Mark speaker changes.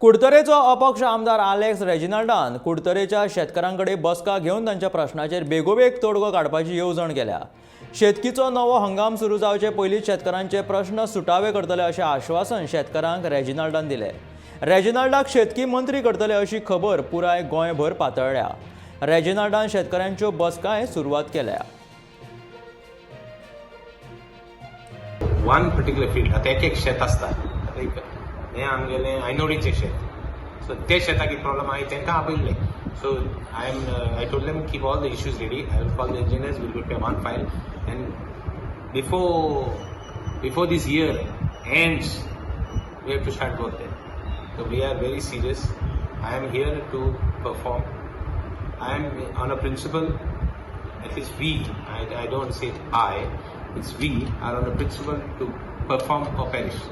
Speaker 1: कुडतरेचो अपक्ष आमदार आलेक्स रेजिनाल्डान कुडतरेच्या शेतकारां कडेन बसका घेवन तांच्या प्रश्नाचेर बेगोबेग तोडगो काडपाची येवजण केल्या. शेतकीचो नवो हंगाम सुरू जावचे पयलींच शेतकारांचे प्रश्न सुटावे करतले अशें आश्वासन शेतकारांक रेजिनाल्डान दिलें. रेजिनाल्डाक शेतकी मंत्री करतले अशी खबर पुराय गोंयभर पातळ्ळ्या. रेजिनाल्डान शेतकारांच्यो बसकाय सुरवात केल्या.
Speaker 2: वन पर्टिक्युलर फिल्ड, आतां एक एक शेत आसता. आतां एक हें आमगेलें आयनोडीचें शेत, सो ते शेताक कितें प्रॉब्लम आहा, तांकां आपयल्लें. So I told them, keep all the issues ready. I will call the engineers, will prepare one file and before this year ends, we have to start work there. So we are very serious. I am here to perform. I am on a principle, at least we, I don't say I, it's we are on a principle to perform or perish.